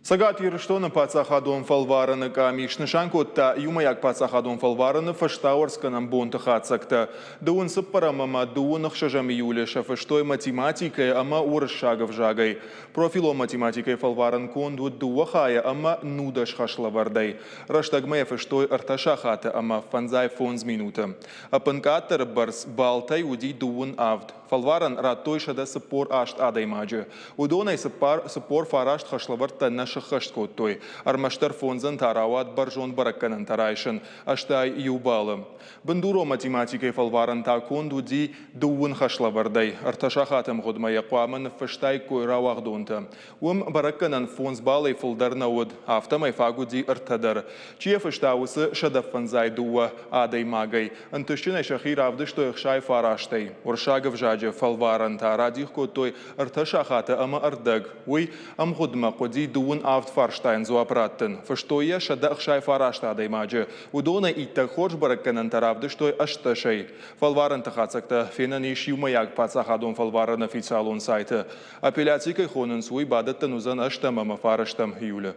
Цӕгат Ирыстоны паддзахадон фӕлварӕны къамис снысан кодта иумӕйаг паддзахадон фӕлварӕны фӕстауӕрцгӕнӕн бонты хатдзӕгтӕ. Дыууын цыппӕрӕм ӕмӕ дыууын ӕхсӕзӕм июлы сӕ фыстой математикӕйӕ ӕмӕ уырыссаг ӕвзагӕй. Профилон математикӕйы фӕлварӕн конд уыд дыууӕ хайӕ ӕмӕ 19 хӕслӕвӕрдӕй. Рӕстӕгмӕ йӕ фыстой ӕртӕ сахаты ӕмӕ 55 минуты. Ӕппынкъаддӕры бӕрц баллтӕй уыди дыууын авд. Фӕлварӕн радтой 148 адӕймаджы. Уыдонӕй цыппар, 49 хӕслӕвӕрдтӕ нӕ сыххӕст кодтой. Ӕрмӕстдӕр фондзӕн та рауад бӕрзонд бӕрӕггӕнӕнтӕ райсын, 81 баллы. Бындурон математикӕйы фӕлварӕн та конд уыди дыууын хӕслӕвӕрдӕй. Ӕртӕ сахаты ӕмгъуыдмӕ йӕ хъуамӕ ныффыстаиккой рауагъдонтӕ. Уым бӕрӕггӕнӕн фондз баллӕй фылдӕр нӕ уыд, афтӕмӕй фаг уыди ӕртӕ дӕр. Чи йӕ фыста, уыцы 152 адӕймагӕй ӕнтыстджынӕй сӕхи равдыстой 69-ӕй. Уырыссаг ӕвзаджы фӕлварӕн та радих кодтой ӕртӕ сахаты ӕмӕ ӕрдӕг. Уый ӕмгъуыдмӕ хъуыди дыууын авд фарстайӕн дзуапп раттын. Фыстой йӕ 169 адӕймаджы. Уыдонӕй иттӕг хорз бӕрӕггӕнӕнтӕ равдыстой 18-ӕй. Фӕлварӕнты хатдзӕгтӕ фенӕн ис иумӕйаг паддзахадон фӕлварӕны официалон сайты. Апелляци кӕй хонынц, уый бадӕттӕн уыдзӕн ӕстӕм ӕмӕ фарӕстӕм июлы.